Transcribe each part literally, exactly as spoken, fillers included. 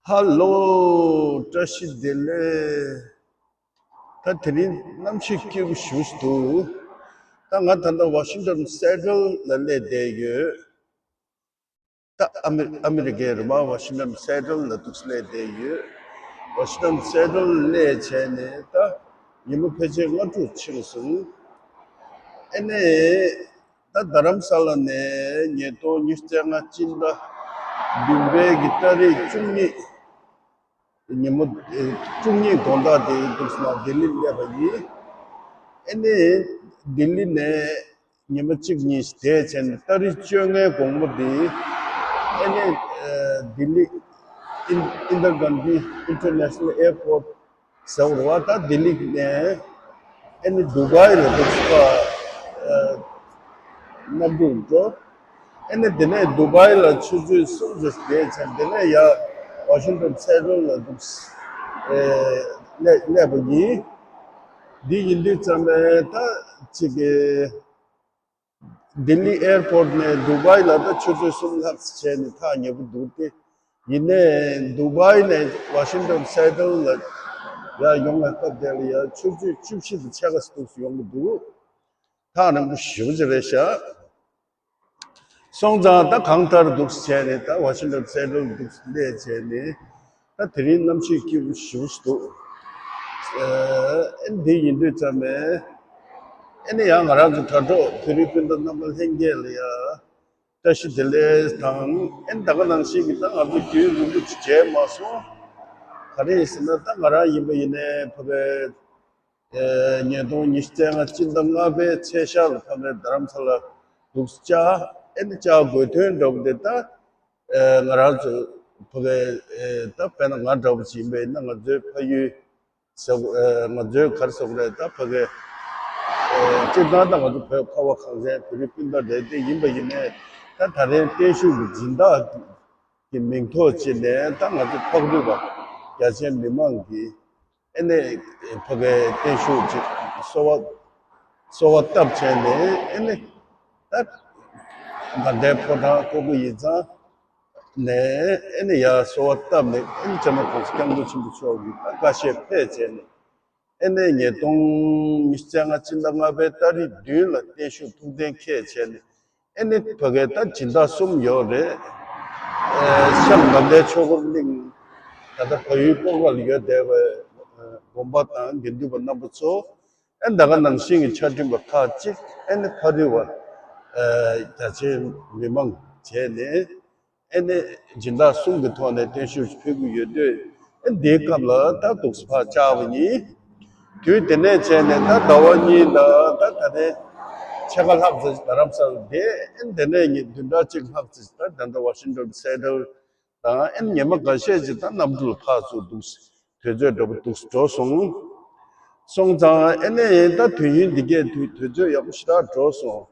ཧ་ལོ། བཀྲ་ཤིས་བདེ་ལེགས། ད་དེ་རིང་གནམ་གཤིས་སྐྱིད་པོ་ཞེ་པོ་ཞིག་འདུག་ད་ང་ད་ལྟ་ཝ་ཤིང་ཊོན་སེ་ཊལ་ལ་སླེབས་བསྡད་ཡོད། ད་ཨ་མི་ཨ་མི་རི་ཀའི་རི་མ་ཝ་ཤིང་ཊོན་སེ་ཊལ་ལ་འདུག་སླེབས་བསྡད་ཡོད། ཝ་ཤིང་ཊོན་སེ་ཊལ་སླེབས་བྱས་ནས་ད་ཉིན་མོ་ཕལ་ཆེར་ལྔ་དྲུག་ཕྱིན་སོང་། ཨ་ནི། ད་རྡ་རམ་ས་ལ་ནས་ཉིས་སྟོང་ཉི་ཤུ་རྩ་ལྔ་སྤྱི་ཟླ་བདུན་པའི་གི་ཏ་རིག་བཅུ་གཉིས། ཉིན་མོ་ཨེ་བཅུ་གཉིས་དགོང་དག་དེ་འདུག་སེ་ལྡི་ལི་སླེབས་པ་ཡིན། ཨ་ནི་ལྡི་ལི་ནས་ཉི་མ་གཅིག་གཉིས་ཤིག་བསྡད་བྱས་ནས་ཏ་རིག་བཅོ་ལྔའི་དགོང་མོ་དེ་ཨ་ནི་ཨེ་ལྡི་ལི་ཨིན་ཨིན་དྲ་གྷན་དྷི་ཨིན་ཊར་ནེ་ཤ་ནལ་ཨེར་པོར་ཊི་ཟེར་བ་རེད་བ། ད་ལྡི་ལི་ནས་ཨ་ནི་དུ་བྷའི་ལ་འདུག་སེ་ཨ་གནམ་གྲུར་འགྲོ། ཨ་ནི་དེ་ནས་དུ་བྷའི་ལ་ཆུ་ཚོད་གསུམ་ཙམ་བསྡད་བྱས་དེ་ནས་ཡར་ཝ་ཤིང་ཊོན་སེ་ཊལ་ལ་འདུག་སེ་ཨེ་སླེབས་སླེབས་པ་ཡིན། འདི་ཡིན་དུས་ཙམ་པས་ད་ཅིག་གི་ལྡི་ལི་ཨེར་པོར་ཊི་ནས་དུ་བྷའི་ལ་ད་ཆུ་ཚོད་གསུམ་ལྷག་ཙམ་བྱས་ནས་ཐག་ཉེ་པོ་འདུག་སྟེ། ཡིན་ནའི་དུ་བྷའི་ནས་ཝ་ཤིང་ཊོན་སེ་ཊལ་ལ་ཡར་ཡོང་བའི་སྐབས་དེ་ལ་ཡར་ཆུ་ཚོད་བཅུ་བཞི་དང་ཕྱེད་ཀ་ཙམ་འདུག་སེ་ཡོང་གི་འདུག་ཐག་རིང་པོ་ཞེ་པོ་ཅིག་རེད་ཤག་སོང་ཙང་ད་གང་ལྟར་འདུག་སེ་བྱས་ནས་ད་ཝ་ཤིང་ཊོན་སེ་ཊལ་འདུག་སེ་སླེབས་བྱས་ནས་ད་དེ་རིང་གནམ་གཤིས་སྐྱིད་པོ་ཞེ་པོ་ཞིག་འདུག་ཨ་ནི་དེ་ཡིན་དུས་ཙམ་པས་ཨ་ནི་ཡང་ང་རང་ཚོ་དྲ་གྲོགས་བོད་རིགས་སྤུན་ཟླ་རྣམ་པ་ལྷན་རྒྱས་ལ་ཡང་བཀྲ་ཤིས་བདེ་ལེགས་དང་། ཨ་ནི་ད་ག་ནང་བཞིན་གྱི་ད་ང་ཚོ་རྒྱུན་རིང་པོ་ཅིག་མཇལ་མ་སོང་། ག་རེ་ཡིན་ཟེར་ན་ད་ང་རང་ཡིན་པ་ཡིན་ནའི་ཕ་གིའི་ཨེ་ཉིས་སྟོང་ཉི་ཤུ་རྩ་ལྔ་སྤྱི་ཟླ་ལྔ་པའི་ཚེས་ཤར་ལ་ཕ་གིའི་རྡ་རམ་ས་ལ་འདུག་སེ་བཅར། ཨ་ནི་བཅར་དགོས་དོན་འདྲ་པོ་དེ་ད་ཨེ་ང་རང་ཚོ་ཕ་གིའི་ཨེ་ད་དཔེར་ན་ང་འདྲ་པོ་ཞིག་ཡིན་པ་ཡིན་ན་ང་ཚོའི་ཕ་ཡུལ་ཟེར་ཨེ་ང་ཚོའི་ག་རེ་ཟེར་དགོས་རེད། ད་ཕ་གིའི་ཨེ་སྤྱིར་བཏང་ད་ང་ཚོ་བོད་ཁ་བ་གངས་ཅན་བོད་རིགས་སྤུན་ཟླ་རེད་དེ། ཡིན་པ་ཡིན་ནའི་ད་ད་རེས་བརྟན་བཞུགས་ཀྱི་སྦྱིན་བདག་གི་མིང་ཐོག་བྱས་ནས་ད་ང་ཚོ་ཕག་གྲུ་པ་རྒྱ་ཆེའི་མི་མང་གིས་ཨ་ནི་ཕ་གིའི་བརྟན་བཞུགས་ཅིག་གསོལ་བ་གསོལ་བ་བཏབ་བྱས་ནས་ཨ་ནི་ད་དགའ་ལྡན་ཕོ་བྲང་ཀོ་ཀོ་ཡིག་ཚང་ནས་ཨ་ནི་ཡར་གསོལ་བ་བཏབ་ནས་ཨ་ནི་སྤྱི་ནོར་༸གོང་ས་༸སྐྱབས་མགོན་ཆེན་པོ་མཆོག་གི་བཀའ་བཞིན་ཕེབས་བྱས་ནས། ཨ་ནི་ཉིས་སྟོང་ཉི་ཤུ་རྩ་ལྔ་སྤྱི་ཟླ་ལྔ་པའི་ཏ་རིག་བདུན་ལ་བརྟན་བཞུགས་ཐུགས་གཏན་འཁེལ་བྱས་ནས། ཨ་ནི་ཕ་གིའི་ད་སྦྱིན་བདག་གསུམ་ཡོད་རེད། ཨེ་ཤམ་དགའ་ལྡན་ཆོས་འཁོར་གླིང་། ད་ལྟ་བལ་ཡུལ་སྤོ་བོ་ལ་ཡོད་བསྡད་པའི་ཨེ་དགོན་པ་དང་དགེ་འདུན་པ་རྣམ་པ་ཚོ། ཨ་ནི་ད་ག་ནང་བཞིན་གྱི་ཆ་འཕྲིན་པ་ཁག་ཅིག་ཨ་ནི་ཕ་རི་བ་ཨེ་རྒྱ་ཆེའི་མི་མང་བྱས་ནས། ཨ་ནི་སྦྱིན་བདག་གསུམ་གྱི་ཐོག་ནས་བརྟན་བཞུགས་ཕུལ་གྱི་ཡོད་དུས། ཨ་ནི་དེའི་སྐབས་ལ་ད་འདུག་སེ་ཕར་བཅར་བ་ཡིན། དུས་དེ་ནས་བྱས་ནས་ད་ཟླ་བ་གཉིས་དང་ད་ད་ལྟའི་ཕྱེད་ཀ་ལྷག་ཙམ་རྡ་རམ་ས་ལ་བསྡད། ཨ་ནི་དེ་ནས་ཉིན་བདུན་ཕྲག་གཅིག་ལྷག་ཙམ་ད་ད་ལྟ་ཝ་ཤིང་ཊོན་སེ་ཊལ་དང་། ཨ་ནི་ཉི་མ་འགའ་ཤས་ཅིག་ད་གནམ་གྲུ་ལ་ཕར་ཚུར་འདུག་སེ་དུས་ཚོད་འདྲ་པོ་འདུག་སེ་འགྲོ་སོང་། སོང་ཙང་ཨ་ནི་ད་དུས་ཡུན་འདི་གས་དུས་དུས་ཚོད་ཡག་པོ་ཞེ་དྲག་འགྲོ་སོང་།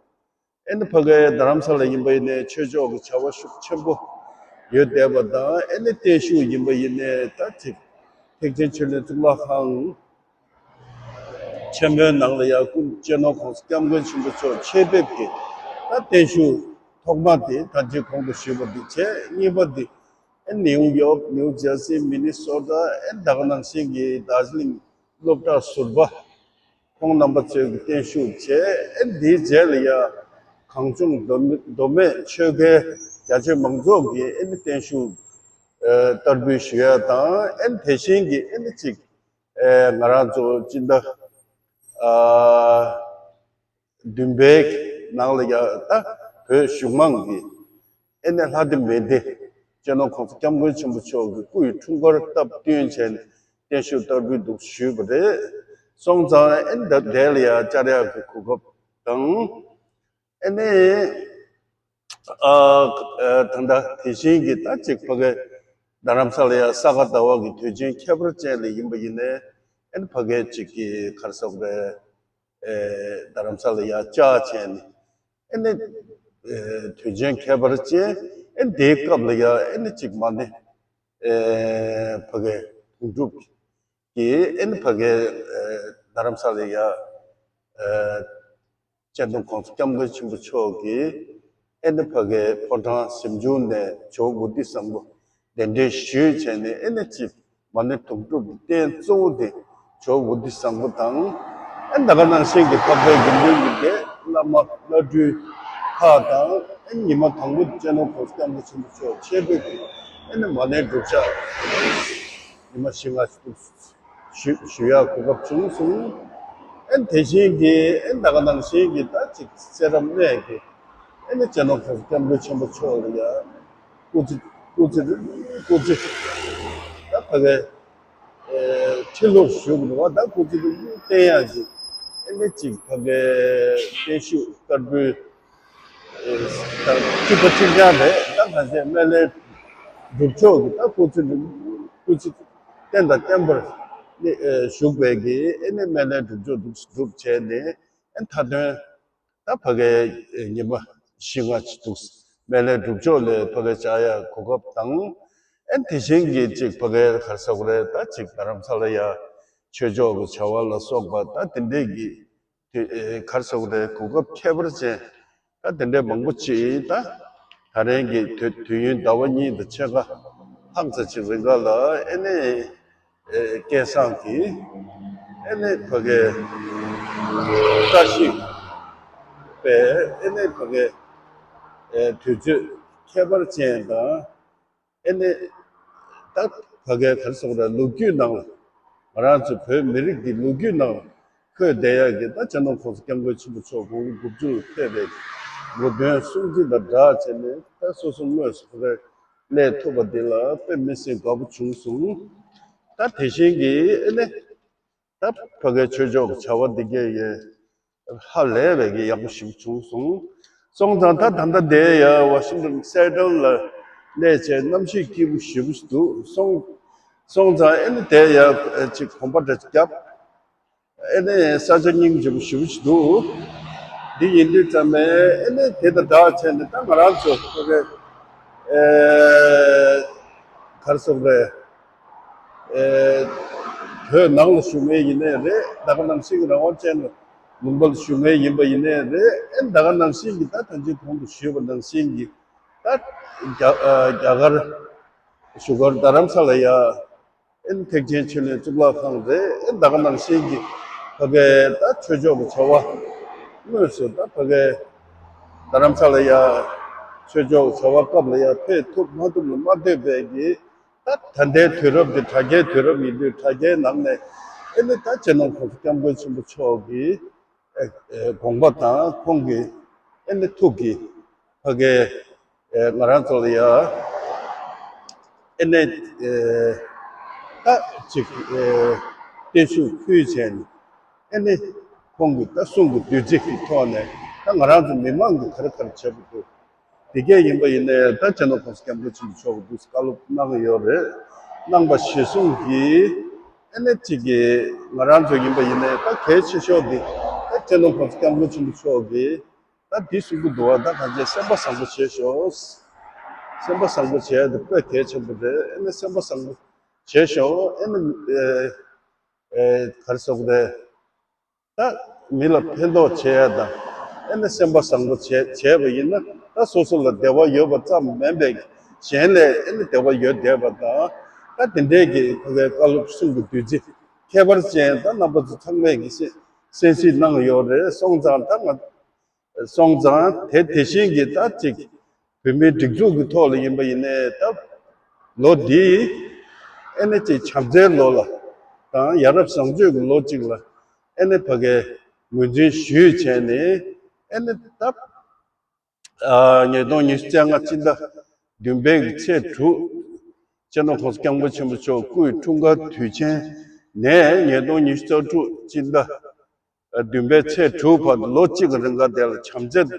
ཨ་ནི་ཕ་གིའི་རྡ་རམ་ས་ལ་ཡིན་པ་ཡིན་ནའི་ཆོས་ཕྱོགས་ཀྱི་བྱ་བ་ཤུགས་ཆེན་པོ་ཡོད་བསྡད་པ་དང་། ཨ་ནི་བརྟན་བཞུགས་ཡིན་པ་ཡིན་ནའི་ད་ཅིག་ཐེག་ཆེན་ཆོས་གླིང་གཙུག་ལག་ཁང་ཆེན་མོའི་ནང་ལ་ཡང་སྐུ་སྤྱི་ནོར་༸གོང་ས་༸སྐྱབས་མགོན་ཆེན་པོ་མཆོག་ཆེད་ཕེབས་ཀྱིས་ད་བརྟན་བཞུགས་ཐོག་མ་དེ་ད་ཅིག་གོང་དུ་ཞུས་པ་དེ་བྱས། གཉིས་པ་དེ་ཨ་ནི་ནིའུ་ཡོག་ནིའུ་ཇར་སི་མི་ནི་སོ་ཊ། ཨ་ནི་ད་ག་ནང་བཞིན་གྱི་དར་ཇི་ལིང་སློབ་གྲྭ་ཟུར་པ། ཁོང་རྣམ་པ་ཚོས་ཀྱི་བརྟན་བཞུགས་བྱས། ཨ་ནི་དེའི་རྗེས་ལ་ཡང་གངས་ལྗོངས་མདོ་སྨད་མདོ་སྨད་ཆོལ་ཁའི་རྒྱ་ཆེ་མང་ཚོགས་ཀྱིས་ཨ་ནི་བརྟན་བཞུགས་ཨ་བསྟར་འབུལ་ཞུ་ཡ་དང་། ཨ་ནི་དེ་བཞིན་གྱི་ཨ་ནི་གཅིག་ཨ་ང་རང་ཚོ་སྤྱི་ཟླ་ཨ་བདུན་པའི་ནང་ལ་ཡང་ད་བོད་གཞུང་མང་གིས་ཨེ་ནས་ལྷ་སྡེ་མེ་སྡེ་སྤྱི་ནོར་༸གོང་ས་༸སྐྱབས་མགོན་ཆེན་པོ་མཆོག་གི་སྐུ་ཡི་འཁྲུངས་སྐར་སྟབས་བསྟུན་བྱས་ནས་བརྟན་བཞུགས་བསྟར་འབུལ་འདུག་ཞུས་པ་རེད། སོང་ཙང་ཨེ་ནས་ད་དེ་ལ་ཡང་བཅར་ཡག་གི་གོ་སྐབས་དང་། ཨེ་ནས་ཨ་ཨ་ད་ལྟ་དེ་བཞིན་གྱི་ད་ཅིག་ཕ་གི་རྡ་རམ་ས་ལ་ཡང་ས་ག་ཟླ་བ་གི་དུས་ཆེན་ཁྱད་པར་ཅན་ལ་ཡིན་པ་ཡིན་ནའི། ཨེ་ནས་ཕ་གི་ཅིག་གི་ག་རེ་ཟེར་དགོས་རེད། ཨེ་རྡ་རམ་ས་ལ་ཡར་བཅར་བྱས་ནས། ཨེ་ནས་ཨེ་དུས་ཆེན་ཁྱད་པར་ཅན། ཨེ་ནས་དེའི་སྐབས་ལ་ཡང་ཨེ་ནས་གཅིག་མ་ཎི་ཨེ་ཕ་གི་དུང་སྒྲུབ་ཀྱིས། ཨེ་ནས་ཕ་གི་ཨེ་རྡ་རམ་ས་ལ་ཡང་ཨེ་སྤྱི་ནོར་༸གོང་ས་༸སྐྱབས་མགོན་ཆེན་པོ་མཆོག་གིས་ཨེ་ནས་ཕ་གི་ཕོ་བྲང་གཟིམ་ཆུང་ནས་ཇོ་བོ་བོ་དྷི་སམ་བྷོ་ གདན་འདྲེན་ཞུས་བྱས་ནས་ཨེ་ནི་ཅིག་མ་ཎི་དུང་སྒྲུབ་ཀྱི་རྟེན་གཙོ་བོ་དེ་ཇོ་བོ་བོ་དྷི་སམ་བྷུ་དང་། ཨེ་ད་ག་ནང་བཞིན་གྱི་འཕགས་པའི་དགེ་འདུན་གྱི་སྡེ་བླ་མ་བླ་སྤྲུལ་ཁག་དང་། ཨེ་ཉི་མ་དང་པོ་སྤྱི་ནོར་༸གོང་ས་༸སྐྱབས་མགོན་ཆེན་པོ་མཆོག་ཆེད་ཕེབས་ཀྱིས་ཨེ་ནི་མ་ཎིའི་སྒྲུབ་ཆ་ཉི་མ་བཞི་ལྔ་ཞིག་ཞུ་ཞུ་ཡག་གོ་སྐབས་བྱུང་སོང་། ཨེ་དེ་བཞིན་གྱི་ཨེ་ད་ག་ནང་བཞིན་གྱི་ད་ཅིག་སེ་ར་སྨད་ཀྱི་ཨེ་ནི་སྤྱི་ནོར་༸གོང་ས་༸སྐྱབས་མགོན་ཆེན་པོ་མཆོག་ལ་ཡ་སྐུ་ཚེ་སྐུ་ཚེ་སྐུ་ཚེ་ད་ཕ་གའི་ཨེ་ཁྲི་ལོར་བཞུགས་འདུག་བ། ད་སྐུ་ཚེ་རིང་པོ་བརྟན་ཡག་གི་ཨེ་ནི་ཅིག་ཕ་གའི་བརྟན་བཞུགས་དཀར་པོའི་ཨེ་ད་གཅིག་པ་གཅིག་རྐྱང་རེད། ད་ང་ཚོའི་སྨན་བླའི་སྒྲུབ་མཆོག་གི་ད་སྐུ་ཚེ་སྐུ་ཚེ་བརྟན་དང་བརྟན་པར་ཨེ་བཞུགས་པའི་གི་ཨེ་ནི་སྨན་བླའི་སྒྲུབ་མཆོག་འདུག་སྒྲུབ་བྱས་ནས་ཨེ་མཐའ་དོན་ད་ཕ་གའི་ཉི་མ་བཞི་ལྔ་ཅིག་འདུག་སྨན་བླའི་སྒྲུབ་མཆོག་ལ་ཕ་གའི་བཅར་ཡག་གོ་སྐབས་དང་། ཨེ་དེ་བཞིན་གྱི་ཅིག་ཕ་གའི་ག་རེ་ཟེར་དགོས་རེད། ད་ཅིག་རྡ་རམ་ས་ལ་ཡ་ཆོས་ཕྱོགས་ཀྱི་བྱ་བ་ལ་སོགས་པ་ད་དེ་འདྲས་ཀྱི་དུས་ཨེ་ག་རེ་ཟེར་དགོས་རེད། གོ་སྐབས་ཁྱད་པར་ཅན་ད་དེ་འདྲས་མང་པོ་ཅིག་ད་ད་རིང་གི་དུས་དུས་ཡུན་ཟླ་བ་གཉིས་དང་ཕྱེད་ཀ་ལྷག་ཙམ་ཅིག་རིང་ག་ལ་ཨེ་ནི་ཨེ་སྐལ་བཟང་གིས་ཨེ་ནི་ཕ་གའི་བཀྲ་ཤིས་པའི་ཨེ་ནི་ཕ་གའི་ཨེ་དུས་ཚོད་ཁྱད་པར་ཅན་དང་། ཨེ་ནི་ད་ཕ་གའི་ག་རེ་ཟེར་དགོས་རེད། ལོ་རྒྱུས་ནང་ལ་ང་རང་ཚོ་བོད་མི་རིགས་ཀྱི་ལོ་རྒྱུས་ནང་ལ་འཁོད་བསྡད་ཡག་གི་ད་སྤྱི་ནོར་༸གོང་ས་༸སྐྱབས་མགོན་ཆེན་པོ་མཆོག་དགུང་ལོ་དགུ་བཅུ་ལ་ཕེབས་པའི་གོ་སྟོན་སྲུང་བརྩི་དང་སྦྲགས་བྱས་ནས་ད་སོ་སོ་དངོས་སུ་ཕ་གའི་སླེབས་ཐུབ་པ་འདི་ལ་དཔེ་མི་སྲིད་དགའ་པོ་བྱུང་སོང་། ད་དེ་བཞིན་གྱི་ཨེ་ནི་ད་ཕ་གའི་ཆོས་ཕྱོགས་ཀྱི་བྱ་བ་འདི་གས་ཡས་ཧ་ལས་པའི་གི་ཡག་པོ་ཞིག་བྱུང་སོང་། སོང་ཙང་ད་ད་ལྟ་དེ་ཡ་ཝ་ཤིང་ཊོན་སེ་ཊལ་ལ་གནས་བྱས་གནམ་གཤིས་སྐྱིད་པོ་ཞེ་པོ་ཞིག་འདུག་སོང་སོང་ཙང་ཨེ་ནི་དེ་ཡ་ཅིག་གོམ་པ་འདྲ་བརྒྱབ། ཨེ་ནི་ས་ཆ་སྙིང་རྗེ་པོ་ཞེ་པོ་ཞིག་འདུག་འདི་ཡིན་དུས་ཙམ་པས་ཨེ་ནི་དེ་དང་སྦྲགས་བྱས་ནས་ད་ང་རང་ཚོ་ཨེ་ག་རེ་ཟེར་དགོས་རེད། ཨེ་བོད་ནང་ལ་བཞུགས་མཁན་ཡིན་ནའི་རེད། ད་ག་ནང་བཞིན་གྱི་རང་དབང་ཅན་ལ་ལུང་པ་ལ་བཞུགས་མཁན་ཡིན་པ་ཡིན་ནའི་རེད། ཨེ་ད་ག་ནང་བཞིན་གྱི་ད་ད་ཅི་གོང་དུ་ཞུས་པ་ནང་བཞིན་གྱི་ད་རྒྱ་ཨ་རྒྱ་གར་བཞུགས་སྒར་རྡ་རམ་ས་ལ་ཡ་ཨེ་ཐེག་ཆེན་ཆོས་གླིང་གཙུག་ལག་ཁང་རེད། ཨེ་ད་ག་ནང་བཞིན་གྱི་ཕ་གའི་ད་ཆོས་ཕྱོགས་ཀྱི་བྱ་བ་དངོས་སུ་ད་ཕ་གའི་རྡ་རམ་ས་ལ་ཡ་ཆོས་ཕྱོགས་ཀྱི་བྱ་བ་སྐབས་ལ་ཡ་ཕེབས་ཐུབ་མ་ཐུབ་ལ་མ་ལྟོས་པའི་གི་ད་ད་ལྟའི་དུས་རབས་འདི་དྲ་རྒྱའི་དུས་རབས་ཡིན་དུས་དྲ་རྒྱའི་ནང་ནས་ཨེ་ནི་ད་སྤྱི་ནོར་༸གོང་ས་༸སྐྱབས་མགོན་ཆེན་པོ་མཆོག་གི་ཨེ་ཨེ་དགོངས་པ་དང་ཁོང་གི་ཨེ་ནི་ཐུགས་ཀྱི་ཕ་གའི་ཨེ་ང་རང་ཚོ་ལ་ཡ་ཨེ་ནི་ཨེ་ད་ཅིག་ཨེ་བརྟན་བཞུགས་ཕུལ་བྱས་ནས་ཨེ་ནི་ཁོང་གི་ད་གསུང་གི་བདུད་རྩི་གི་ཐོག་ནས་ད་ང་རང་ཚོ་མི་མང་གི་ག་རེ་ག་རེ་བྱེད་དགོས་འདུག་དེ་གས་ཡིན་པ་ཡིན་ནའི་ད་སྤྱི་ནོར་༸གོང་ས་༸སྐྱབས་མགོན་ཆེན་པོ་མཆོག་གིས་འདུག་སེ་བཀའ་སློབ་གནང་ཡོད་རེད། གནང་པ་གཞིར་བཟུང་གིས་ཨེ་ནི་གཅིག་གིས་ང་རང་ཚོ་ཡིན་པ་ཡིན་ནའི་ད་གལ་ཆེ་ཤོས་འདི་ད་སྤྱི་ནོར་༸གོང་ས་༸སྐྱབས་མགོན་ཆེན་པོ་མཆོག་གིས་ད་འདི་གསུང་གི་འདུག་བ། ད་གང་བྱས་སེམས་པ་བཟང་པོ་བྱེད་ཤོག་སེམས་པ་བཟང་པོ་བྱས་འདི་དཔེ་གལ་ཆེན་པོ་རེད། ཨེ་ནི་སེམས་པ་བཟང་པོ་བྱེད་ཤོག་ཨེ་ནི་ཨེ་ཨེ་ག་རེ་ཟེར་དགོས་རེད། ད་མི་ལ་ཕན་ཐོགས་བྱེད་ཡ་དང་ཨེ་ནི་སེམས་པ་བཟང་པོ་བྱས་བྱས་པ་ཡིན་ན་ད་སོ་སོ་ལ་བདེ་བ་ཡོད་པ་ཙམ་མིན་པའི་གཞན་ལ་ཨེ་ནི་བདེ་བ་ཡོད་བསྡད་པ་དང་། ད་དེ་འདྲའི་གི་ཁོ་གའི་བཀའ་སློབ་གསུང་གི་བདུད་རྩི་ཁྱད་པར་ཅན་ད་རྣམ་པ་ཚོ་ཚང་མས་གི་གསན་གཟིགས་གནང་ཡོད་རེད། སོང་ཙང་ད་ང་སོང་ཙང་དེ་དེ་བཞིན་གྱི་ད་ཅིག་བོད་མིའི་སྒྲིག་འཛུགས་ཀྱི་ཐོག་ལ་ཡིན་པ་ཡིན་ནའི་ད་ལོ་འདིའི་ཨེ་ནི་ཅིག་བྱམས་བརྩེའི་ལོ་ལ་དང་ཡ་རབས་བཟང་སྤྱོད་ཀྱི་ལོ་གཅིག་ལ་ཨེ་ནི་ཕ་གའི་ངོས་འཛིན་ཞུས་བྱས་ནས་ཨེ་ནི་ད་ཨ་ཉིས་སྟོང་ཉི་ཤུ་རྩ་ལྔ་སྤྱི་ཟླ་བདུན་པའི་གི་ཚེས་དྲུག་སྤྱི་ནོར་༸གོང་ས་༸སྐྱབས་མགོན་ཆེན་པོ་མཆོག་སྐུའི་འཁྲུངས་སྐར་དུས་ཆེན་ནས་ཉིས་སྟོང་ཉི་ཤུ་རྩ་དྲུག་སྤྱི་ཟླ་བདུན་པའི་ཚེས་དྲུག་བར་དུ་ལོ་གཅིག་གི་རིང་ག་དེ་ལ་བྱམས་བརྩེ་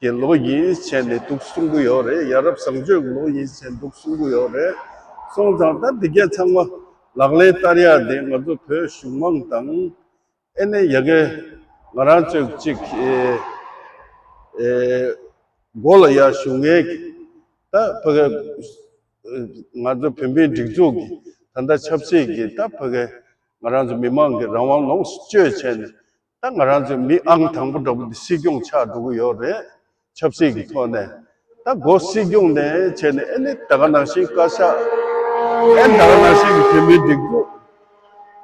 གི་ལོ་ཡིན་ཟེར་ནས་འདུག་གསུང་གི་ཡོད་རེད། ཡ་རབས་བཟང་སྤྱོད་ཀྱི་ལོ་ཡིན་ཟེར་ནས་འདུག་གསུང་གི་ཡོད་རེད། སོང་ཙང་ད་འདི་གས་ཚང་མ་ལག་ལེན་བསྟར་ཡ་དེ་ང་ཚོ་བོད་གཞུང་མང་དང་ཨེ་ནས་ཡ་གི་ང་རང་ཚོས་ཅིག་ཨེ་ཨེ་མགོ་ལ་ཡ་ཞུ་ངེས་ཀྱི་ད་ཕ་གི་ང་ཚོ་བོད་མིའི་སྒྲིག་འཛུགས་ཀྱི་ད་ལྟ་ཆབ་སྲིད་ཀྱི་ད་ཕ་གི་ང་རང་ཚོ་མི་མང་གི་རང་དབང་ལོངས་སུ་སྤྱོད་བྱས་ནས་ད་ང་རང་ཚོའི་མི་ཨང་དང་པོ་འདྲ་པོ་འདི་སྲིད་སྐྱོང་ཆགས་འགྲོ་གི་ཡོད་རེད། ཆབ་སྲིད་ཀྱི་ཐོག་ནས་ད་མགོ་སྲིད་སྐྱོང་ནས་བྱས་ནས་ཨེ་ནི་ད་ག་ནང་བཞིན་བཀའ་ཤག་ ཨེ་ད་ག་ནང་བཞིན་གྱི་བོད་མིའི་སྒྲིག་འཛུགས།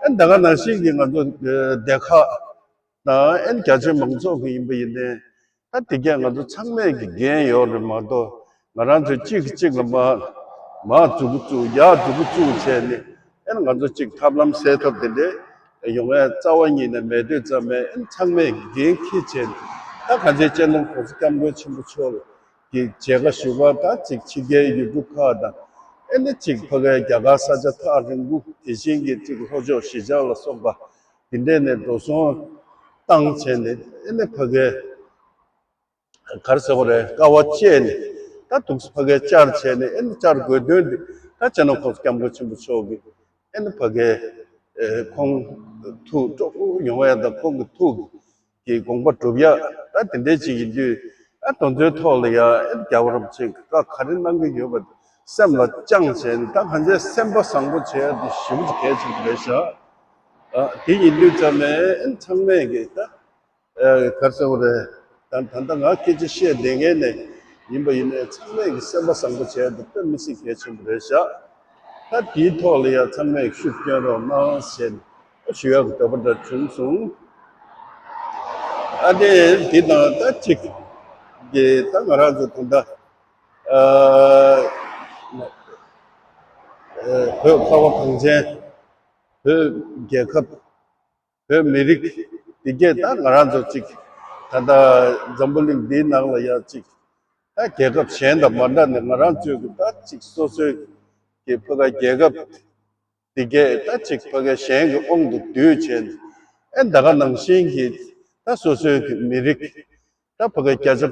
ཨེ་ད་ག་ནང་བཞིན་གྱི་ང་ཚོ་སྡེ་ཁག་དང་ཨེ་རྒྱ་ཆེའི་མང་ཚོགས་ཀྱི་ཡིན་པ་ཡིན་ནའི། ད་དེ་གས་ང་ཚོ་ཚང་མས་ཀྱི་འགན་ཡོད་རེད་མ་གཏོགས། ང་རང་ཚོས་གཅིག་གིས་གཅིག་ལ་མ་མ་མཛུ་གུ་བཙུགས་ཡ་མཛུ་གུ་བཙུགས་བྱས་ནས་ཨེ་ང་ཚོ་གཅིག་ཐབས་ལམ་སེལ་ཐབས་དེ་འདྲས་ཡོང་ཡ་རྩ་བ་ཉིད་ནས་མེད་དུས་ཙམ་ནས་ཨེ་ཚང་མས་ཀྱི་འགན་འཁྱེར་བྱས་ནས། ད་གང་ཅི་སྤྱི་ནོར་༸གོང་ས་༸སྐྱབས་མགོན་ཆེན་པོ་མཆོག་གི་མཇལ་ཁ་ཞུ་བ་དང་གཅིག་ཕྱི་རྒྱལ་ཡུལ་གྲུ་ཁག་དང་ཨེ་ནི་གཅིག་ཕ་གིའི་རྒྱ་གར་ས་ཆ་ཐག་རིང་པོ། དེ་བཞིན་གྱི་གཅིག་ལྷོ་ཕྱོགས་གཞིས་ཆགས་ལ་སོགས་པ་དེ་འདྲས་ནས་འགྲོ་སོང་བཏང་བྱས་ནས་ཨེ་ནི་ཕ་གིའི་ག་རེ་ཟེར་དགོས་རེད། དཀའ་བ་སྤྱད་ནས་ད་འདུག་སེ་ཕ་གིར་བཅར་བྱས་ནས་ཨེ་ནི་བཅར་དགོས་དོན་འདི་ད་སྤྱི་ནོར་༸གོང་ས་༸སྐྱབས་མགོན་ཆེན་པོ་མཆོག་གིས་ཨེ་ནི་ཕ་གིར་ཨེ་ཁོང་ཐུགས་སྤྲོ་པོ་ཡོང་ཡ་དང་ཁོང་གི་ཐུགས་ཀྱི་དགོངས་པ་སྒྲུབ་ཡ་ད་དེ་འདྲའི་ཅིག་ཡིན་དུས། ཨ་དེ་ཚོའི་ཐོག་ལ་ཡ་ཨེ་རྒྱལ་བ་རིན་པོ་ཆེ་གིས་བཀའ་ག་རེ་གནང་གི་ཡོད་པ་སེམས་ལ་བཅངས་བྱས་ནས་ད་གང་ཅི་སེམས་པ་བཟང་པོ་བྱས་ཏེ་ཞེ་པོ་ཅིག་གལ་ཆེན་པོ་རེད་ཤག་ཨ་དེ་ཡིན་དུས་ཙམ་ནས་ཨེ་ཚང་མས་ཀྱི་ད་ཨ་ག་རེ་ཟེར་དགོས་རེད། ད་ད་ལྟ་ང་སྐད་ཆ་བཤད་བསྡད་མཁན་ནས་ཡིན་པ་ཡིན་ནའི་ཚང་མས་ཀྱི་སེམས་པ་བཟང་པོ་བྱས་ཏེ་དཔེ་མི་སྲིད་གལ་ཆེན་པོ་རེད་ཤག་ད་དེའི་ཐོག་ལ་ཡ་ཚང་མས་ཤུགས་སྐྱོན་རོགས་གནང་ཞེས་ཞུ་ཡག་གི་འདོད་པ་འདྲ་བྱུང་སོང་། ཨ་ནི་འདི་དང་ད་གཅིག་གི་ད་ང་རང་ཚོ་ད་ལྟ་ཨ་ཨ་བོད་ཁ་བ་གངས་ཅན་བོད་རྒྱལ་ཁབ། བོད་མི་རིགས་འདི་གས་ད་ང་རང་ཚོ་གཅིག་ད་ལྟ་འཛམ་བུ་གླིང་འདིའི་ནང་ལ་ཡ་གཅིག་ད་རྒྱལ་ཁབ་གཞན་དང་མ་འདྲ་ནས་ང་རང་ཚོའི་གི་ད་གཅིག་སོ་སོའི་གི་ཕ་ག་རྒྱལ་ཁབ་འདི་གས་ད་གཅིག་ཕ་ག་གཞན་གི་དབང་དུ་བསྡུས་བྱས་ནས་ཨེ་ད་ག་ནང་བཞིན་གི་ད་སོ་སོའི་གི་མི་རིགས་ད་ཕ་ག་བརྒྱ་ཆ་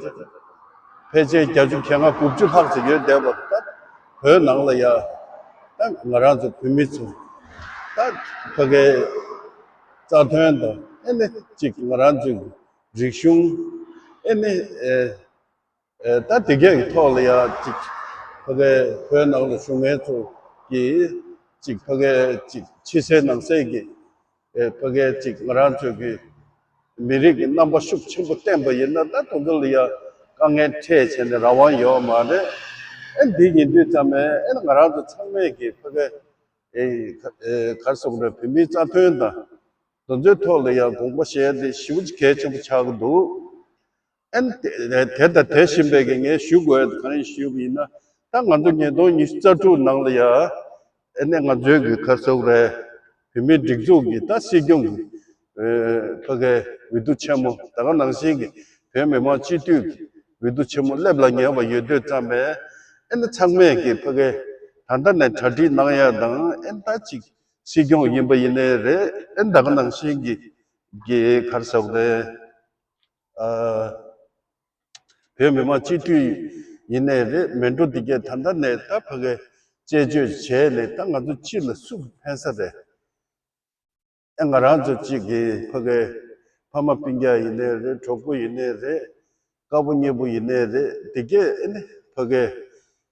ཕལ་ཆེར་བརྒྱད་ཅུ་གྱ་ལྔ་དགུ་བཅུ་ལྷག་ཙམ་ཡོད་བསྡད་པ་ད་བོད་ནང་ལ་ཡ་ད་ང་རང་ཚོ་བོད་མི་ཚོ་ད་ཕ་གའི་རྩ་དོན་དང་ཨེ་ནི་གཅིག་ང་རང་ཚོའི་རིག་གཞུང་ཨེ་ནི་ཨེ་ཨེ་ད་དེ་གའི་ཐོག་ལ་ཡ་གཅིག་ཕ་གའི་བོད་ནང་ལ་བཞུགས་མཁན་ཚོ་གི་གཅིག་ཕ་གའི་གཅིག་ཕྱི་གསལ་ནང་གསལ་གྱི་ཨེ་ཕ་གའི་གཅིག་ང་རང་ཚོའི་གི་མི་རིགས་ཀྱི་རྣམ་པ་ཤུགས་ཆེན་པོ་བསྟན་པ་ཡིན་ན་ད་དེ་ཚོ་ལ་ཡ་དཀའ་ངལ་འཕྲད་བྱས་ནས་རང་དབང་ཡོད་མ་རེད། ཨེ་འདི་ཡིན་དུས་ཙམ་ནས་ཨེ་ང་རང་ཚོ་ཚང་མས་གི་ཕ་གའི་ཨེ་ཨེ་ག་རེ་ཟེར་དགོས་རེད། བོད་མིའི་རྩ་དོན་དང་དེ་ཚོའི་ཐོག་ལ་ཡ་དགོངས་པ་བཞེས་ཏེ་ཞེ་པོ་ཅིག་གལ་ཆེན་པོ་ཆགས་ཀྱི་འདུག་ཨན་དེ་དེ་དང་དེ་བཞིན་པའི་གི་ངས་ཞུ་དགོས་ཡ་གང་ཡིན་ཞུས་པ་ཡིན་ན། ད་ང་ཚོ་ཉིས་སྟོང་ཉི་ཤུ་རྩ་དྲུག་ནང་ལ་ཡ་ཨ་ནི་ང་ཚོའི་གི་ག་རེ་ཟེར་དགོས་རེད། བོད་མིའི་སྒྲིག་འཛུགས་ཀྱི་ད་སྲིད་སྐྱོང་གི་ཨེ་ཕ་གའི་འོས་བསྡུ་ཆེན་མོ་ད་ག་ནང་བཞིན་གྱི་བོད་མི་མང་སྤྱི་འཐུས་ཀྱི་འོས་བསྡུ་ཆེན་མོ་སླེབས་ལ་ཉེ་བ་ཡོད་དུས་ཙམ་པས་ཨ་ནི་ཚང་མས་གི་ཕ་གའི་ད་ལྟ་ནས་གྲ་སྒྲིག་གནང་ཡ་དང་ཨ་ནི་ད་ཅིག་སྲིད་སྐྱོང་ཡིན་པ་ཡིན་ནའི་རེད། ཨ་ནི་ད་ག་ནང་བཞིན་གྱི་གི་ག་རེ་ཟེར་དགོས་རེད། ཨ། བོད་མི་མང་སྤྱི་འཐུས་ཡིན་ནའི་རེད། མི་འགྲོ་འདི་གས་ད་ལྟ་ནས་ད་ཕ་གའི་དཔྱད་བརྗོད་བྱས་ནས་ད་ང་ཚོ་སྤྱི་ལ་སུ་གི་ཕན་ས་རེད། ཨེ་ང་རང་ཚོ་གཅིག་གི་ཕ་གའི་ཕ་མ་སྤུན་ཀྱག་ཡིན་ནའི་རེད། གྲོགས་པོ་ཡིན་ནའི་རེད། དཀར་པོ་གཉེར་པོ་ཡིན་ནའི་རེད། འདི་གས་ཨེ་ནི་ཕ་གའི་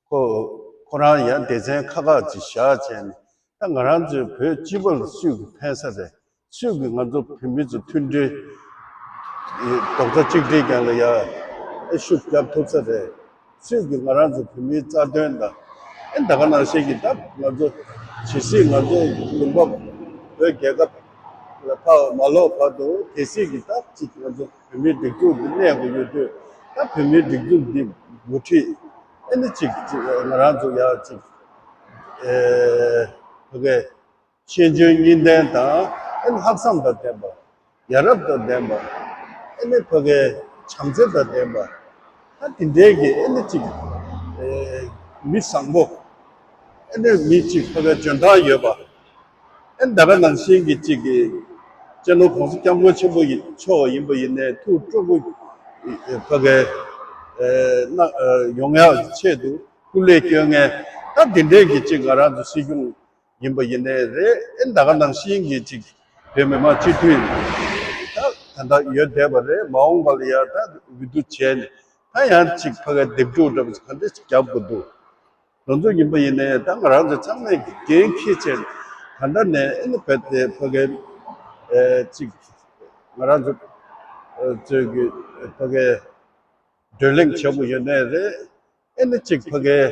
ཁོ་ཁོ་རང་ཡང་སྡེ་ཚན་ཁག་ཁག་ཅིག་བཞག་བྱས་ནས་ད་ང་རང་ཚོའི་བོད་སྤྱི་པ་ལ་སུས་གི་ཕན་ས་རེད། སུས་ཀྱིས་ང་ཚོ་བོད་མི་ཚོ་མཐུན་སྒྲིལ་རྡོག་རྩ་གཅིག་སྒྲིལ་རྐྱང་ལ་ཡ་ཨེ་ཤུགས་རྒྱབ་ཐུབ་ས་རེད། སུས་ཀྱིས་ང་རང་ཚོ་བོད་མིའི་རྩ་དོན་དང་ཨེ་ད་ག་ནང་བཞིན་གྱི་ད་ང་ཚོ་ཇི་སྲིད་ང་ཚོ་ལུང་པ་བོད་རྒྱལ་ཁབ་ལ་ཕར་མ་ལོག་བར་དུ་གལ་སྲིད་ཀྱི་ད་ཅིག་ང་ཚོ་བོད་མིའི་སྒྲིག་འཛུགས་འདི་གནས་དགོས་ཡོད་དུས་ད་བོད་མིའི་སྒྲིག་འཛུགས་འདི་འགོ་ཁྲིད་ཨེ་ནི་ཅིག་ཅིག་ང་རང་ཚོ་ཡ་ཅིག་ཨེ་ཕ་གི་ཤེས་འཇོན་གཉིས་ལྡན་དང་ཨེ་ནི་ལྷག་བསམ་དང་ལྡན་པ། ཡ་རབས་དང་ལྡན་པ། ཨེ་ནི་ཕ་གའི་བྱམས་བརྩེ་དང་ལྡན་པ། ད་དེ་འདྲའི་གི་ཨེ་ནི་ཅིག་ཨེ་མི་བཟང་པོ། ཨེ་ནི་མི་ཅིག་ཕ་གའི་འཇོན་ཐང་ཡོད་པ། ཨེ་ནི་ད་ག་ནང་བཞིན་གི་ཅིག་གི་སྤྱི་ནོར་༸གོང་ས་༸སྐྱབས་མགོན་ཆེན་པོ་ཡི་མཆོག་ཡིན་པ་ཡིན་ནའི་ཐུགས་སྤྲོ་པོ་ཨེ་ཕ་གའི་ཨེ་ན་ཨེ་ཡོང་ཡག་གི་ཆེད་དུ་སྐུ་ལས་སྐྱོན་མཁན་ད་དེ་འདྲའི་གི་ཅིག་ང་རང་ཚོ་སྲིད་སྐྱོང་ཡིན་པ་ཡིན་ནའི་རེད། ཨེ་ད་ག་ནང་བཞིན་གྱི་ཅིག་བོད་མི་མང་སྤྱི་འཐུས་ད་ད་ལྟ་ཡོད་བསྡད་པ་རེད། མ་འོངས་པ་ལ་ཡ་ད་འོས་བསྡུ་བྱས་ནས་ད་ཡང་ཅིག་ཕ་གའི་སྡེབ་སྒྲུག་འདྲ་པོ་ག་འདྲ་ཅིག་རྒྱབ་དགོས་འདུག་དེ་ཚོ་ཡིན་པ་ཡིན་ནའི་ད་ང་རང་ཚོ་ཚང་མས་ཀྱི་འགན་འཁྱེར་བྱས་ནས་ད་ལྟ་ནས་ཨེ་ནི་བོད་དེ་ཕ་གའི་ཨེ་ཅིག་ང་རང་ཚོ་ཨེ་ཚོས་ཀྱི་ཕ་གའི་བགྲོ་གླེང་བྱེད་དགོས་ཡོད་ནའི་རེད། ཨེ་ནི་ཅིག་ཕ་གའི་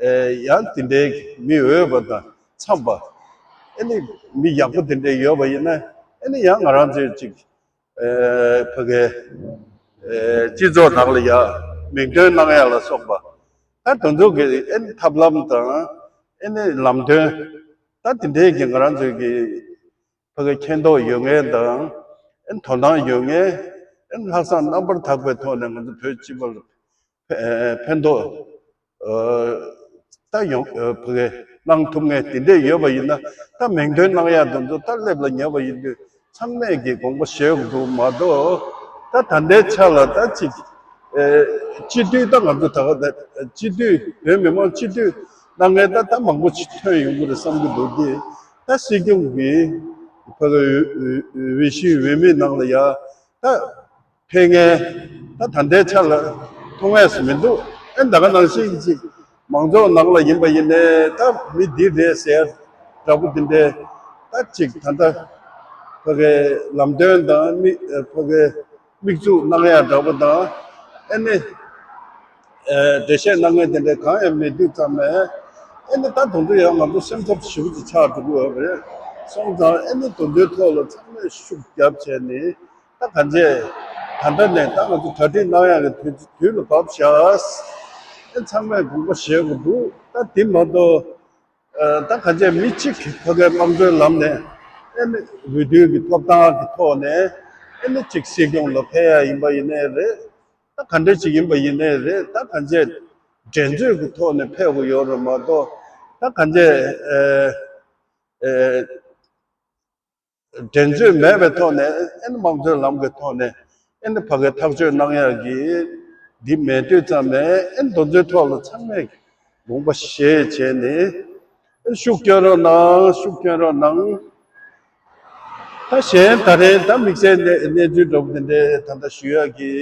ཨེ་ཡང་དེ་འདྲའི་མི་འོས་པ་དང་འཚམས་པ། ཨེ་ནི་མི་ཡག་པོ་དེ་འདྲ་ཡོད་པ་ཡིན་ན། ཨེ་ནི་ཡང་ང་རང་ཚོས་ཅིག་ཨེ་ཕ་གི་ཨེ་སྤྱི་ཚོགས་ནང་ལ་ཡ་མིང་འདོན་གནང་ཡ་ལ་སོགས་པ། ད་དེ་ཚོ་གི་ཨེ་ནི་ཐབས་ལམ་དང་། ཨེ་ནི་ལམ་སྟོན། ད་དེ་འདྲའི་གི་ང་རང་ཚོའི་གི་ཕ་གི་མཁྱེན་རྟོགས་ཡོད་མཁན་དང་། ཨེ་ནི་དོ་སྣང་ཡོད་མཁན། ཨེ་ནི་ལྷག་བསམ་རྣམ་པར་དག་པའི་ཐོག་ནས་ང་ཚོ་བོད་སྤྱི་པར་ཕན་ཕན་ཐོགས་ཨ་ད་ཡོང་ཨ་ཕ་གི་གནང་ཐུབ་མཁན་དེ་འདྲས་ཡོད་པ་ཡིན་ན། ད་མིང་འདོན་གནང་ཡག་དེ་ཚོ་ད་སླེབས་ལ་ཉེ་བ་ཡིན་དུས། ཚང་མས་ཀྱི་དགོངས་པ་བཞེས་དགོས་འདུག་མ་གཏོགས། ད་ད་ལྟའི་ཆ་ལ་ད་ཅིག་ཨེ་སྤྱི་འཐུས་ད་ང་ཚོ་ད་ག་ད་སྤྱི་འཐུས། བོད་མི་མང་སྤྱི་འཐུས་གནང་མཁན་ད་ད་མང་པོ་ཞིག་ཐོན་ཡོང་གི་རེད་བསམ་གྱི་འདུག་སྟེ། ད་སྲིད་སྐྱོང་གི་ཕ་གི་འོས་འོས་འོས་གཞི་འོས་མི་ནང་ལ་ཡ་ད་ཕེབས་མཁན་ད་ད་ལྟའི་ཆ་ལ་མཐོང་ཡས་སུ་མི་འདུག་ཨེ་ད་ག་ནང་བཞིན་གྱི་ཅིག་མང་ཚོགས་ནང་ལ་ཡིན་པ་ཡིན་ནའི། ད་མི་འདི་རེད་ཟེར་འདྲ་པོ་དེ་འདྲའི་ད་ཅིག་ད་ལྟ་ཕ་གི་ལམ་སྟོན་དང་མི་ཕ་གི་དམིགས་འཛུགས་གནང་ཡག་འདྲ་པོ་དང་། ཨེ་ནི་ཨེ་འགྲེལ་བཤད་གནང་མཁན་དེ་འདྲ་གང་ཡང་མེད་དུས་ཙམ་ནས། ཨེ་ནི་ད་དེ་ཚོ་ཡང་ང་ཚོ་སེམས་འཚབ་ཞེ་པོ་ཅིག་ཆགས་འགྲོ་གི་ཡོད་རེད། སོང་ཙང་ཨེ་ནི་དེ་ཚོའི་ཐོག་ལ་ཚང་མས་ཤུགས་བརྒྱབ་བྱས་ནས། ད་གང་བྱས། ད་ལྟ་ནས་ད་ང་ཚོ་གྲ་སྒྲིག་གནང་ཡག་གི་དུས་དུས་ལ་བབས་ཤག་ཨེ་ཚང་མས་དགོངས་པ་བཞེས་དགོས་འདུག་ད་དེ་མ་གཏོགས། ཨ་ད་གང་བྱས་མི་གཅིག་གིས་ཕ་གིའི་དམངས་གཙོའི་ལམ་ནས། ཨེ་ནི་འོས་བསྡུའི་གི་ཐོབ་ཐང་གི་ཐོག་ནས། ཨེ་ནི་གཅིག་སྲིད་སྐྱོང་ལ་ཕེབས་ཡག་ཡིན་པ་ཡིན་ནའི་རེད། ད་ག་འདྲ་ཅིག་ཡིན་པ་ཡིན་ནའི་རེད། ད་གང་བྱས་འགྲན་རྩོད་ཀྱི་ཐོག་ནས་ཕེབས་དགོས་ཡོད་རེད་མ་གཏོགས། ད་གང་བྱས་ཨེ་ཨེ་འགྲན་རྩོད་མེད་པའི་ཐོག་ནས། ཨེ་ནི་དམངས་གཙོའི་ལམ་གྱི་ཐོག་ནས། ཨེ་ནི་ཕ་གིར་ཐག་གཅོད་གནང་ཡག་གི་འདི་མེད་དུས་ཙམ་ནས། ཨེ་ནི་དེ་ཚོའི་ཐོག་ལ་ཚང་མས་དགོངས་པ་བཞེས་བྱས་ནས། ཨེ་ཤུགས་སྐྱོན་རོགས་གནང་། ཤུགས་སྐྱོན་རོགས་གནང་། ད་གཞན་ད་རེས་ད་དམིགས་བསལ་གནས་གནས་ཚུལ་འདྲ་པོ་དེ་འདྲའི་ད་ལྟ་ཞུ་ཡག་གི་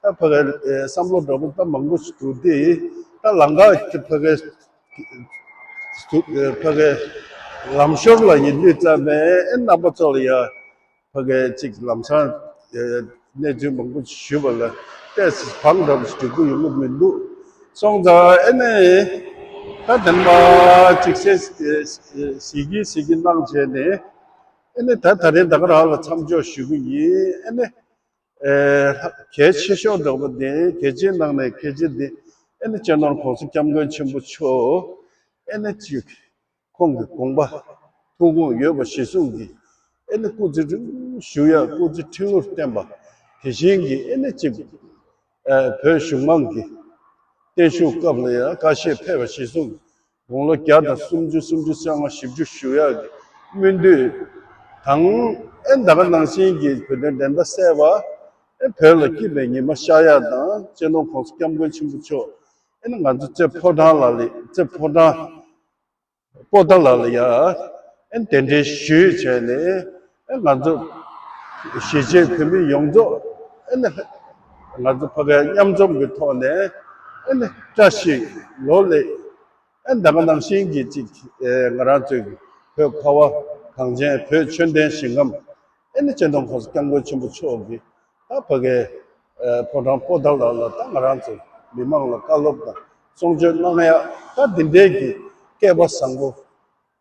ད་ཕ་གི་ཨེ་བསམ་བློ་འདྲ་པོ་ད་མང་པོ་ཞིག་འདུག་སྟེ། ད་ལམ་ཁ་ཕ་གི་ཕ་གི་ལམ་ཞོར་ལ་ཡིན་དུས་ཙམ་ནས། ཨེ་རྣམ་པ་ཚོ་ལ་ཡ་ཕ་གི་ཅིག་ལམ་སང་ཨེ་གནས་ཚུལ་མང་པོ་ཞུས་པ་ལ་ཏོག་ཙམ་བང་འདྲ་པོ་ཞིག་འགྲིག་གི་ཡོང་གི་མི་འདུག་སོང་ཙང་། ཨེ་ནི་ད་དེ་མ་ཅིག་སེ་ཨེ་ཨེ་གཟིགས་ཀྱི་གཟིགས་ཀྱི་གནང་བྱས་ནས། ཨེ་ནི་ད་ད་རེས་ད་ག་རང་ལ་མཚམས་འཇོག་ཞུ་གི་ཡིན། ཨེ་ནི་ཨེ་གལ་ཆེ་ཤོས་འདྲ་པོ་དེ། གལ་ཆེའི་ནང་ནས་གལ་ཆེ་དེ། ཨེ་ནི་སྤྱི་ནོར་༸གོང་ས་༸སྐྱབས་མགོན་ཆེན་པོ་མཆོག་ཨེ་ནི་ཅིག་ཁོང་གི་དགོངས་པ་ཐུགས་དགོངས་ཡོད་པ་གཞིར་བཟུང་གིས། ཨེ་ནི་སྐུ་ཚེ་རིང་པོ་བཞུགས་ཡག་སྐུ་ཚེ་ཁྲི་ལོར་བརྟན་པ། དེ་བཞིན་གྱི་ཨེ་ནི་ཅིག་ཨེ་བོད་གཞུང་མང་གི་བརྟན་བཞུགས་སྐབས་ལ་ཡང་ཁ་ཞེ་ཕེབས་པ་གཞིར་བཟུང་གིས། དགུང་ལོ་བརྒྱ་དང་སུམ་ཅུ། སུམ་ཅུ་སོ་ལྔ། བཞི་བཅུ་བཞུགས་ཡག་གི་སྨོན་འདུན་དང་། ཨེ་ད་ག་ནང་བཞིན་གྱི་བོད་དོན་བདེན་མཐའ་གསལ་བ། ཨེ་བོད་ལ་སྐྱིད་པའི་ཉི་མ་ཤར་ཡག་དང་། སྤྱི་ནོར་༸གོང་ས་༸སྐྱབས་མགོན་ཆེན་པོ་མཆོག་ཨེ་ནི་ང་ཚོ་རྩེ་ཕོ་བྲང་ལ་ལ། རྩེ་ཕོ་བྲང་པོ་ཏཱ་ལ་ལ་ཡ་ཨེ་གདན་འདྲེན་ཞུས་བྱས་ནས། ཨེ་ང་ཚོ་གཞིས་བྱེས་བོད་མི་ཡོངས་རྫོགས་ཨེ་ནི་ང་ཚོ་ཕ་གིའི་མཉམ་འཛོམས་ཀྱི་ཐོག་ནས། ཨེ་ནི་བཀྲ་ཤིས་ལོ་ལེགས། ཨེ་ད་ག་ནང་བཞིན་གྱི་ཅིག་ཨེ་ང་རང་ཚོའི་བོད་ཁ་བ་གངས་ཅན། བོད་ཆོས་ལྡན་ཞིང་ཁམས། ཨེ་ནི་སྤྱི་ནོར་༸གོང་ས་༸སྐྱབས་མགོན་ཆེན་པོ་མཆོག་གིས་ད་ཕ་གིའི་ཨེ་ཕོ་བྲང་པོ་ཏཱ་ལ་ལ་ད་ང་རང་ཚོ་མི་མང་ལ་བཀའ་སློབ་དང་གསུང་ཆོས་གནང་ཡག། ད་འདི་འདྲའི་གི་སྐལ་པ་བཟང་པོ་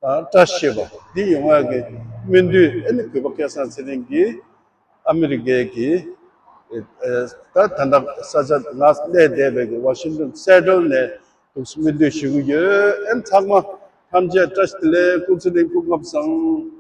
དང་བཀྲ་ཤིས་པ་འདི་ཡོང་ཡག་གི་སྨོན་འདུན། ཨེ་ནི་གུས་པ་སྐལ་བཟང་ཚེ་རིང་གིས་ཨ་མི་རི་ཀའི་གི་ཨེ་ཨེ་ད་ད་ལྟ་ས་ཆ་ང་གནས་བསྡད་པའི་གི་ཝ་ཤིང་ཏོན་སེ་ཊལ་ནས་འདུག་སེ་སྨོན་འདུན་ཞུ་གི་ཡོད། ཨེ་ཚང་མ་ཐམས་ཅད་བཀྲ་ཤིས་བདེ་ལེགས། སྐུ་ཚེ་རིང་། སྐུ་ཁམས་བཟང་།